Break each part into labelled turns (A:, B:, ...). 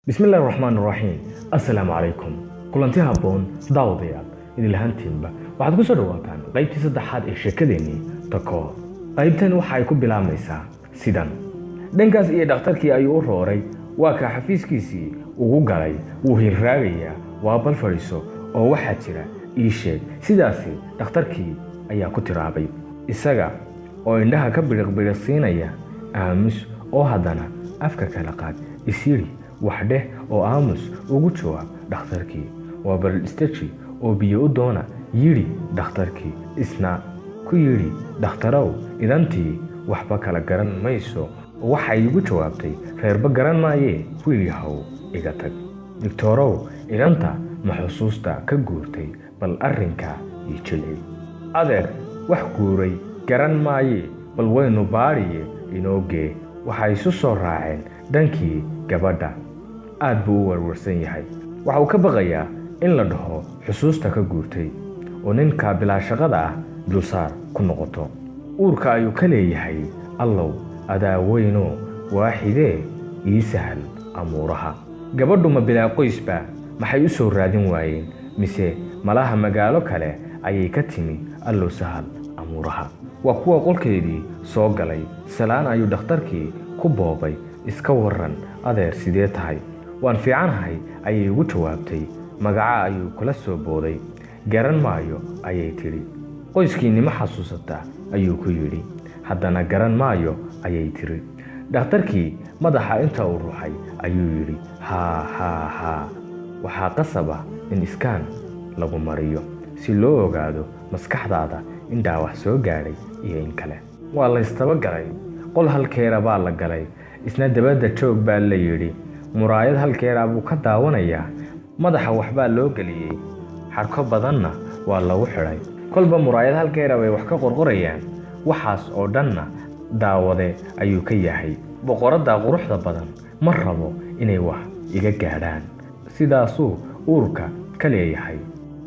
A: Bismillahi raxmaan raxiim. Assalaamu calaykum. Kulanti habboon, daawadayaal idinlahaantiinba. Waxaad ku soo dhawaataan qaybtii saddexaad ee sheekadeennii Takoor. Qaybtan waxa ay ku bilaabmaysaa sidan: dhankaas iyo dhakhtarkii ayuu u rooray. Waa kaa xafiiskiisii ugu galay. Wuu hirraagayaa. "Waa bal fadhiiso oo waxaa jira ii sheeg." Sidaasi dhakhtarkii ayaa ku tiraabay, isaga oo indhaha ka biriqbiriqsiinaya. "Aamus oo haddana afka kala qaad, isyidhi wax dheh oo aamus," ugu jawaab dhakhtarkii. "Waa bal istaji oo biyo u doona," yidhi dhakhtarkii. Isna ku yidhi, "Dhakhtarow, idantii waxba kala garan mayso. Waxay igu jawaabtay, reerba garan maayee, wiil yahow, iga tag. Digtoorow, idanta ma xusuusta ka guurtay? Bal arrinka ii jilci." "Adeer, wax guuray garan maayee, bal waynu baadhiye, inoo gee." Waxay isu soo raaceen dhankii gabadha. Aad buu u warwarsan yahay. Waxa uu ka baqayaa in la dhaho xusuusta ka guurtay oo ninka bilaa shaqada ah dulsaar ku noqoto. Uurka ayuu ka leeyahay, "Allow, adaa weynoo waaxidee, ii sahal amuuraha." Gabadhu ma bilaa qoysba? Maxay u soo raadin waayeen? Mise malaha magaalo kale ayay ka timi? Allow, sahal amuuraha. Waa kuwa qolkeedii soo galay. Salaan ayuu dhakhtarkii ku boobay. "Iska waran, adeer, sidee tahay?" "Waan fiicanahay," ayay ugu jawaabtay. "Magaca?" ayuu kula soo booday. "Garan maayo," ayay tidhi. "Qoyskiinni ma xasuusataa?" ayuu ku yidhi. "Haddana garan maayo," ayay tidhi. Dhakhtarkii madaxa inta uu ruxay ayuu yidhi, "Haa haa haa, waxaa qasab ah in scan lagu mariyo si loo ogaado maskaxdaada in dhaawac soo gaadhay iyo in kale." Waa laystabagalay. Qol halkeera baa la galay. "Isna dabadda joog," baa la yidhi. Muraayad halkeeraa buu ka daawanayaa. Madaxa waxbaa loo geliyey, xadhko badanna waa lagu xidhay. Kolba muraayad halkeera bay wax ka qorqorayaan. Waxaas oo dhanna daawade ayuu ka yahay. "Boqoradda quruxda badan ma rabo inay wax iga gaadhaan," sidaasuu uurka ka leeyahay.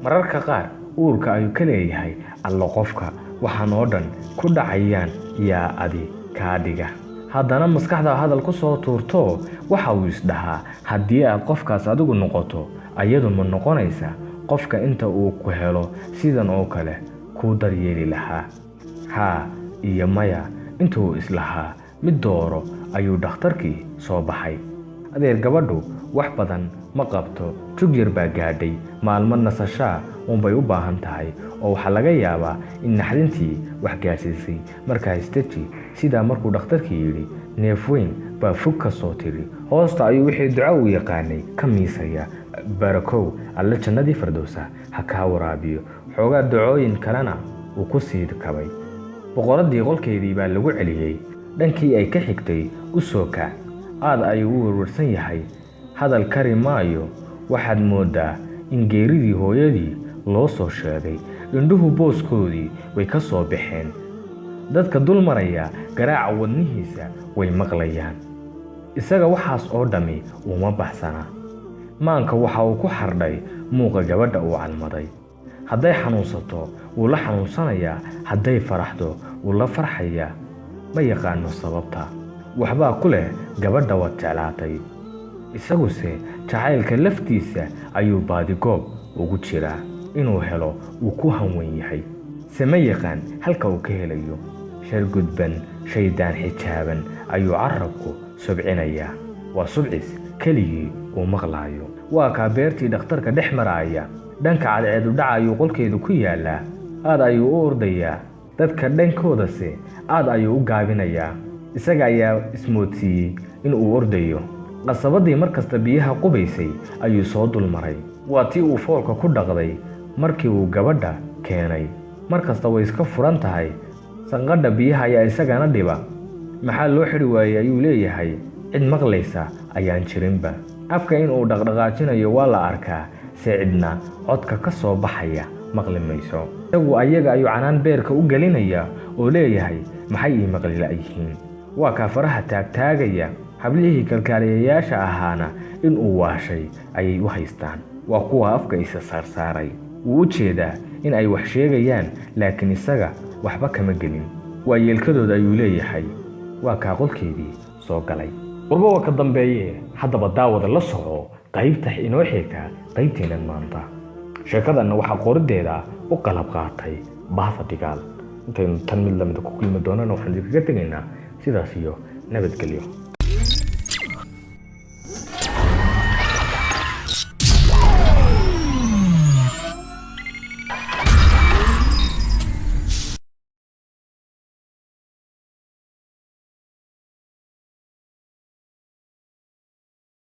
A: Mararka qaar uurka ayuu ka leeyahay, "Allo, qofka waxaan oo dhan ku dhacayaan yaa adi kaa dhiga?" Haddana maskaxda hadal ku soo tuurtoo waxa uu isdhahaa, "Haddii aad qofkaas adigu noqoto, ayadu ma noqonaysa qofka inta uu ku helo sidan oo kale kuu daryeeli lahaa?" Haa iyo maya intuu islahaa mid dooro ayuu dhakhtarkii soo baxay. "Adeer, gabadhu wax badan ma qabto. Jug yar baa gaadhay. Maalmo nasashaa uunbay u baahan tahay, oo waxaa laga yaabaa in naxdintii wax gaadhsiisay. Markaa istaji." Sidaa markuu dhakhtarkii yidhi, neef weyn baa fog ka soo tiri. Hoosta ayuu wixii duco uu yaqaanay ka miisaya. "Barakow, Alle jannadii Fardowsa ha kaa waraabiyo." Xoogaa ducooyin kalena uu ku sii kabay. Boqoraddii qolkeedii baa lagu celiyey. Dhankii ay ka xigtay u soo kac. Aad ayuu u werwarsan yahay. Hadal kari maayo. Waxaad mooddaa in geeridii hooyadii loo soo sheegay. Indhuhu booskoodii way ka soo baxeen. Dadka dul maraya garaaca wadnihiisa way maqlayaan. Isaga waxaas oo dhammi uma baxsana. Maanka waxa uu ku xardhay muuqa gabadha uu calmaday. Hadday xanuunsato, wuu la xanuunsanayaa. Hadday faraxdo, wuu la farxayaa. Ma yaqaano sababta. Waxbaa ku leh, "Gabadha waad jeclaatay." Isaguse jacaylka laftiisa ayuu baadigoob ugu jiraa. Inuu helo uu ku hanwen yahay, se ma yaqaan halka uu ka helayo. Shar gudban, shaydaan xijaaban ayuu carabku subcinayaa. Waa subcis keligii uu maqlaayo. Waa kaa beertii dhakhtarka dhex maraaya. Dhanka cadceedu dhaca ayuu qolkeedu ku yaalaa. Aad ayuu u ordayaa, dadka dhankoodase aad ayuu u gaabinayaa. Isaga ayaa ismoodsiiyey in uu ordayo. Qasabadii mar kasta biyaha qubaysay ayuu soo dulmaray. Waa tii uu foolka ku dhaqday markii uu gabadha keenay. Mar kasta way iska furan tahay. Sanqadha biyaha ayaa isagana dhiba. "Maxaa loo xidhi waayey?" ayuu leeyahay. Cid maqlaysa ayaan jirinba. Afka in uu dhaqdhaqaajinayo waa la arkaa, se cidna codka ka soo baxaya maqli mayso. Isagu ayaga ayuu canaan beerka u gelinayaa oo leeyahay, "Maxay ii maqli la'yihiin?" Waa kaa faraha taagtaagaya. Hablihii kalkaaliyayaasha ahaana in uu waashay ayay u haystaan. Waa kuwa afka isa saarsaaray. Wuu u jeedaa in ay wax sheegayaan, laakiin isaga waxba kama gelin. "Waa yeelkadooda," ayuu leeyahay. Waa kaa qolkeedii soo galay. Warba waa ka dambeeye. Haddaba daawada, la soco qaybta inoo xigta qaybteennan maanta. Sheekadanna waxaa qorideeda u qalab qaatay Bahda Dhigaal. Intaynu tan mid lamida ku kulmi doonana, waxaan idinkaga tegaynaa sidaas iyo nabadgelyo.